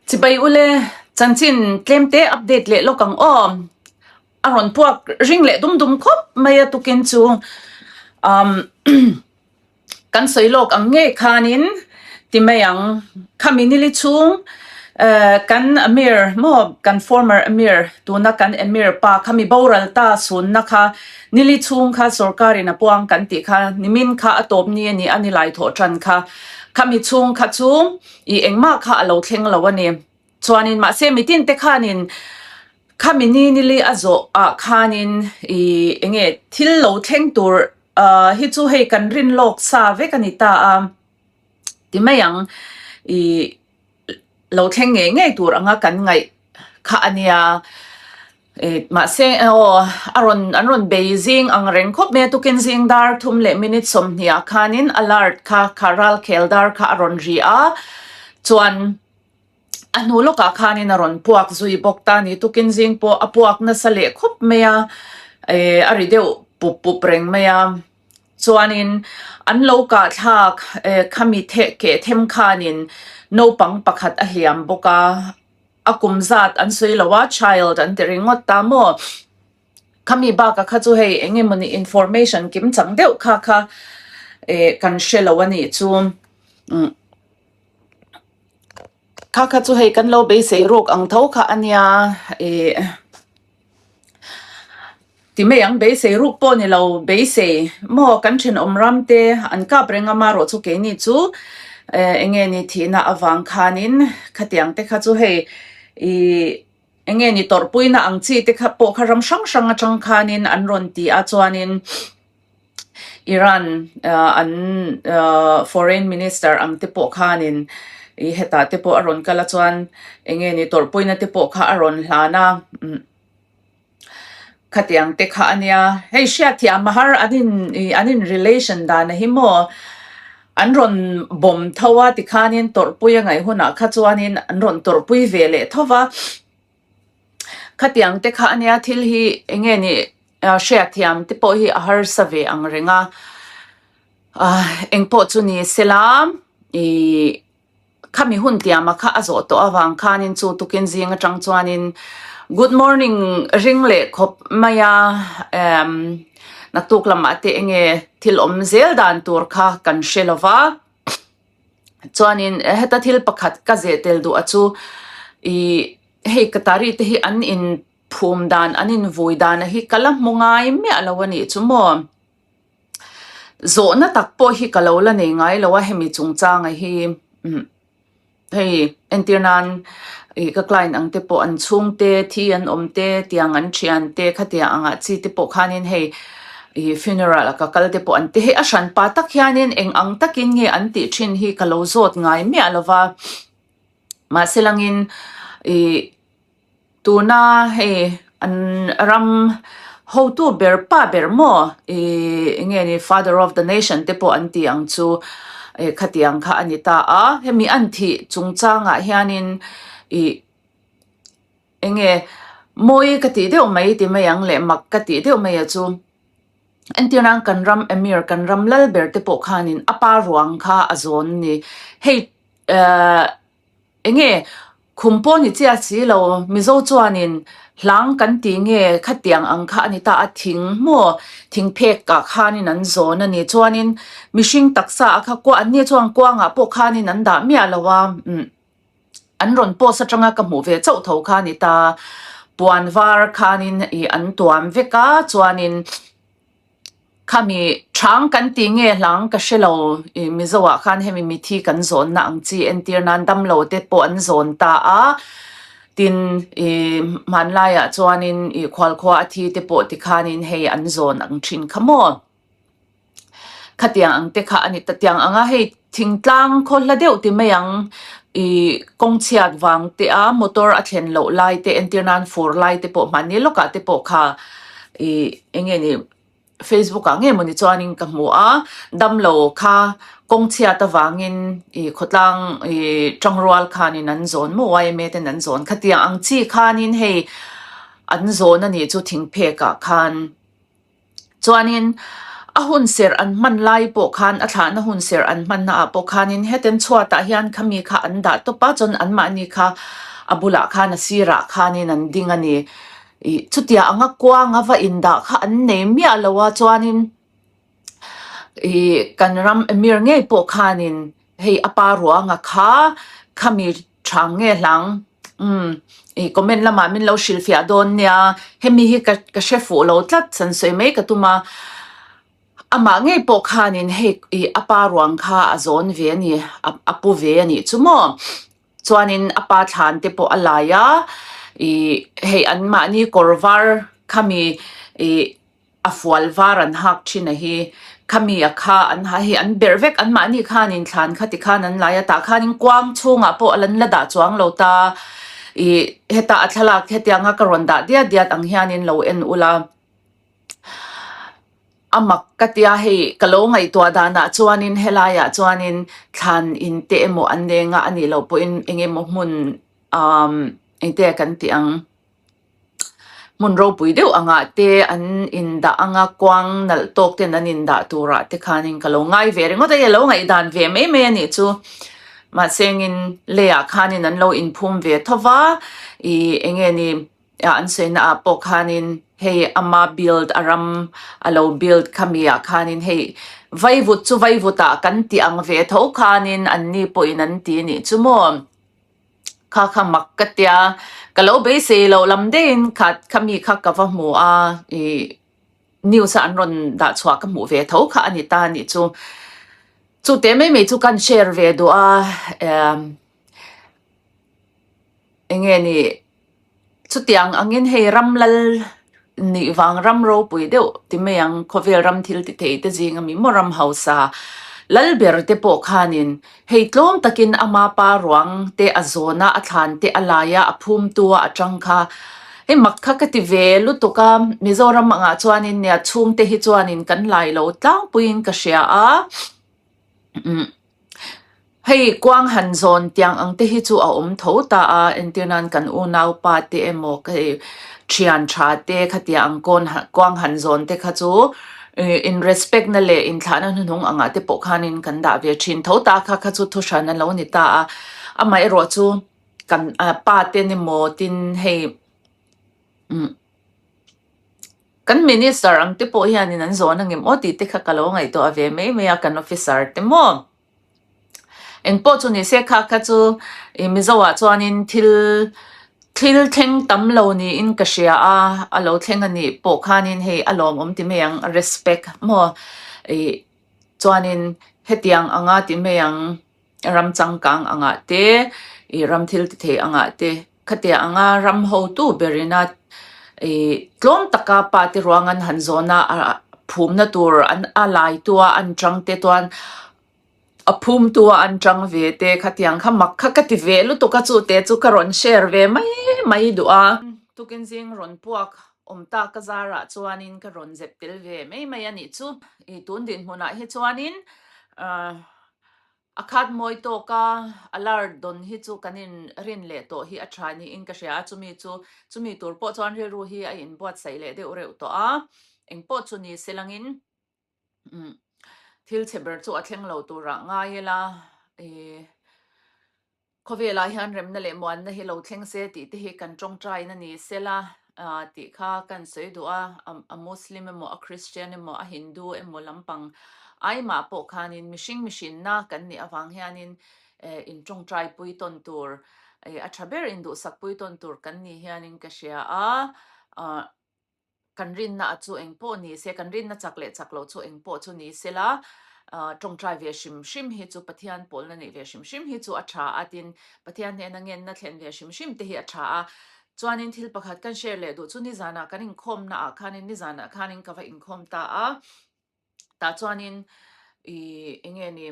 Chibai ule, chanchin tlemte update leh lawk ang aw. A rawn puak ring leh dum dum khawp mai a tukin chu um kan sawi lawk ang ngei khanin ti mai ang. Khami nili chhung kan Amir maw kan former Amir tuna kan Amir pa khami boral ta sunna kha nili chhung kha sorkarin a puang kan tih kha nimin kha a tawp ni a ni a ni lai thawh tan kha khami chhung kha chu I engmah kha a lo thleng lo a ni. Chuanin mahse mitin te khanin khami ni nili a zawh ah khanin i enge thil lo thleng tur hi chu hei kan rin lawk sa vek a ni ta a ti mai ang. I lo thleng ngei ngei tur anga kan ngaih kha a nia. Mahse aw a rawn an rawn bei zing ang reng khawp mai a, tukin zing dar thum leh minute sawmhnih ah khanin alert kha kha ral khel dar kha a rawn ri a, chuan a hnu lawkah khanin a rawn puak zui bawk ta a ni. Tukin zing pawh a puak nasa leh khawp mai a, eh a ri deuh pup pup reng mai a, chuanin an lo kah thlak eh khami theh keh them khanin naupang pakhat a hliam bawk a. A kum zat an sawi lo a, child an ti ringawt ta maw? Khami bakah kha chu hei eng emawni information kim chang deuh kha kha eh kan hre lo a nih chu. Umm kha kha chu hei kan lo beisei ruk ang tho kha a nia eh. Ti mai ang, beisei ruk pawh ni lo, beisei maw kan thenawm ram te an kap reng a marawh chu keini chu eh eng nge ni thihna avang khanin khatiang te kha chu hei ih eng nge ni tawrhpuina ang chi te kha pawh kha ram hrang hrang atang khanin an rawn ti a chuanin Iran an foreign minister ang te pawh khanin ih hetah te pawh a rawn kal a chuan eng nge ni tawrhpuina te pawh kha a rawn hlan a. Khatiang te kha a nia. Hei hriatthiam a har an in ih an in relation dan a hi maw an rawn bawm tho a tikhanin tawrhpui a ngaih hunah kha chuanin an rawn tawrhpui ve leh tho va. Khatiang te kha a nia thil hi eng nge ni hriatthiam te pawh hi a harsa ve ang reng a. Ah engpawh chu ni sela ih. Khami hun tiama kha a zawh tawh avang khanin chu tukin zing atang chuanin good morning ring leh khawp mai a, emm naktuk lamah te enge thil awm zel dan tur kha kan hre lo va, chuanin heta thil pakhat ka zeh tel duh a chu ih hei Qatari te hi an in phum dan an in vui dan a hi ka la hmu ngai miah lo a nih chu maw. Zawhna tak pawh hi ka lo la nei ngai lo a hemi chungchanga hi umm hei entir nan ih ka client ang te pawh an chhungte thi an awm te tiang an thian te khatiang angah chi te pawh khanin hei ih funeral a ka kal te pawh an ti hei a hran pa tak hianin eng ang takin nge an tih thin hi ka lo zawt ngai miah lo va mahse langin ih. Tuna hei an ram hotu ber pa ber maw ih eng nge ni father of the nation te pawh an tih ang chu eh khatiang kha a ni ta a hemi an thih chungchangah hianin ih eng nge mawi ka tih deuh mai ti mai ang leh mak ka tih deuh mai a chu entir nan kan ram emir kan ram lal ber te pawh khanin a pa ruang kha a zawn a ni hei eh. Enge khum pawh ni chiah si lo, Mizo chuanin hlang kan tih nge khatiang ang kha a ni ta a, thing maw thing phek ah khanin an zawn a ni. Chuanin mihring taksa ah kha kua an ni chuan kuangah pawh khanin an dah miah lo a, umm an rawn post atanga ka hmuh ve chauh tho kha a ni ta, puan var khanin ih an tuam vek a chuanin. Khami chang kan tih nge hlang ka hre lo ih Mizo ah khan hemi mithi kan zawnna ang chi entir nan damlo te pawh an zawn ta a tin ih hmanlai ah chuanin ih khualkhua a thi te pawh tikhanin hei an zawn ang thin kha maw khatiang ang te kha a ni ta tiang ang a hei thingtlang khaw hla deuh ti mai ang ih kawng chhiat vang te a motor a thlen loh lai te entir nan fur lai te pawh hmanni lawkah te pawh kha ih eng nge ni Facebook ah nge mawni chuanin ka hmu a damlo kha kawng chhiat avangin ih khawtlang ih tangrual khanin an zawn maw yma ten an zawn khatiang ang chi khanin hei an zawn a nih chu thingphek ah khan chuanin. A hun serh an hman lai pawh khan a thlahna hun serh an hmanna ah pawh khanin hetiang chhuatah hian khami kha an dah tawp a chuan anmahni kha a bulah khan a sirah khanin an ding a ni. Ih chutiang anga kuanga va indah kha an nei miah lo a chuanin ih kan ram Emir ngei pawh khanin hei a pa ruanga kha khami thang nge hlang umm ih comment lamah min lo hrilhfiah dawn nia hemi hi ka ka hre fuh lo tlat san sawi mai ka tum a amah ngei pawh khanin hei ih a pa ruang kha a zawn ve a ni a pu ve a nih chu maw chuanin a pa thlan te pawh a lai a ih hei anmahni kawr var khami ih. a fual var an hak thin a hi khami a kha an ha hi an berh vek an mahni khanin thlan kha ti khan an lai a tah khanin kuang chhungah pawh an la dah chuang lo ta ih heta a thlalak hetianga ka rawn dah diat diat ang hianin lo en ula a mak ka tia hei ka lo ngaihtuah danah chuanin helaiah chuanin thlan in te emaw an neng a anih loh pawhin eng emaw hmun umm engte kan tih ang. Hmun ropui deuh angah te an indah anga kuang nalh tawk ten an indah turah te khanin ka lo ngai ve ringawt a, hei a lo ngaihdan ve mai mai a nih chu. Mahse engin leiah khanin an lo inphum ve tho va, ih eng nge ni an sawina ah pawh khanin hei ama build a ram a lo build khami ah khanin hei vaivut chu vaivut ah kan tih ang ve tho khanin anni pawhin an ti a nih chu maw. Kha kha mak ka tia, ka lo beisei loh lam deuhin kha kha mi kha ka va hmu a, ih news a an rawn dah chhuah ka hmuh ve tho kha a ni ta a nih chu. Chute mai mai chu kan share ve duh a, emm eng nge ni Chutiang angin hei ram lal nih vang ram ropui deuh ti mai ang, khawvel ram thil ti thei te zing ami maw ram hausa lal ber te pawh khanin hei tlawm takin ama pa ruang te a zawn a, a thlan te a lai a, a phum tu a a tang kha. Hei mak kha ka ti ve lutuk a, Mizoram angah chuanin nia chhungte hi chuanin kan lai lo tlangpuiin ka hria a. Umm hei kuang han zawn tiang ang te hi chu a awm tho ta a entir nan kan unaupa te emaw hei thian tha te khatiang ang kawn kuang han zawn te kha chu ih in respect na leh inthlahna hnuhnung angah te pawh khanin kan dah ve thin tho ta kha kha chu thu hran a lo ni ta a amaherawh chu kan pa te ni maw tin hei umm. Kan minister ang te pawh hianin an zawn angem aw tih te kha ka lo ngaihtuah ve mai mai a kan officer te maw. Engpawh chu ni se kha kha chu ih Mizo ah chuanin thil thil thleng tam lo niin ka hria a, a lo thleng a nih pawh khanin hei a lawmawm ti mai ang respect maw ih chuanin hetiang anga ti mai ang. Ram changkang angah te, ih ram thil ti thei angah te, khatiang anga ram hotu berina ih tlawm taka pa te ruang an han zawn a, a phumna tur an a laitu a an chang te chuan a phumtu a an chang ve te khatiang kha mak kha ka ti ve lutuk a chute chu ka rawn share ve mai mai duh a. Tukin zing rawn puak awm tak a zarah chuanin ka rawn zep tel ve mai mai a nih chu. Ih tun dinhmunah hi chuanin ah. A khat mawi tawk a, alert dawn hi chu kan in rin leh tawh hi a tha niin ka hria a, chumi chu chumi tur pawh chuan rilru hi a inbuatsaih leh deuh reuh tawh a, engpawh chu ni se langin umm thil chhe ber chu a thleng lo turah ngai ila ih. Khawvelah hian remna leh muanna hi lo thleng se tih te hi kan tawngtaina ni sela tih kha kan sawi duh a, a Muslim emaw a Christian emaw a Hindu emaw lampang aimah pawh khanin mihring mihrinna kan nih avang hianin in tawngtaipui tawn tur a tha ber induhsakpui tawn tur kan ni hianin ka hria a. Kan rinna a chu eng pawh ni se, kan rinna chak leh chak loh chu eng pawh chu ni se la, tawngtai ve hrim hrim hi chu Pathian pawlna neih ve hrim hrim hi chu a tha a, tin Pathian hnena ngenna thlen ve hrim hrim te hi a tha a. Chuanin thil pakhat kan share leh duh chu nizanah kan inkhawmna ah khanin nizanah khanin ka va inkhawm ta a, tah chuanin ih eng nge ni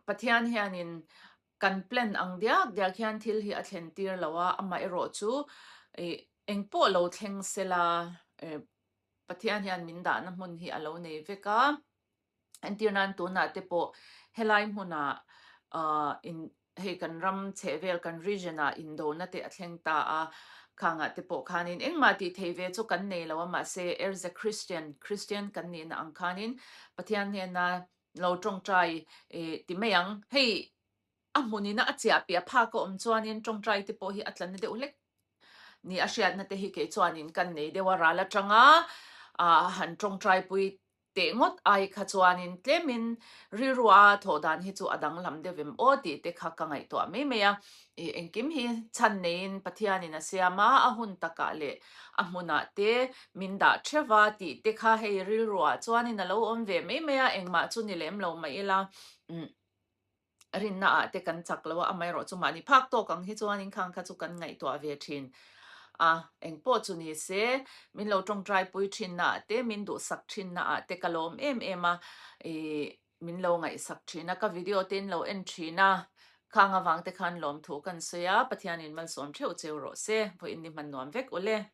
Pathian hianin kan plan ang diak diak hian thil hi a thlen tir lo a, amaherawh chu ih engpawh lo thleng sela eh Pathian hian min dahna hmun hi a lo nei vek a, entir nan tunah te pawh helai hmunah ah in hei kan ram chhehvel kan region ah indona te a thleng ta a. Khangah te pawh khanin engmah tih theih ve chu kan nei lo a, mahse as a Christian, Christian kan nihna ang khanin Pathian hnena lo tawngtai ti mai ang. Hei a hmunina a chiah piah phak a awm chuanin tawngtai te pawh hi a tla na deuh hlek ni a hriatna te hi kei chuanin kan nei deuh a, ral atanga han tawngtai pui Teh ngawt ai kha chuanin tlemin rilrua thawh dan hi chu a danglam deuh em aw tih te kha ka ngaihtuah mai mai a. Ih engkim hi chhan neiin Pathianin a siam a, a hun takah leh a hmunah te min dah theuh a tih te kha hei rilruah chuanin a lo awm ve mai mai a, engmah chu ni lem lo mah ila. Umm. Rinna ah te kan chak lo a, amaherawh chu mahni phak tawk ang hi chuanin khang kha chu kan ngaihtuah ve thin a, engpawh chu ni se min lo tawngtai pui thinna ah te, min duhsak thinna ah te ka lawm em em a, ih min lo ngaihsak thin a, ka video te in lo en thin a, khang avang te khan lawmthu kan sawi a, Pathianin malsawm theuh cheu rawh se, vawiin ni hman nuam vek ule.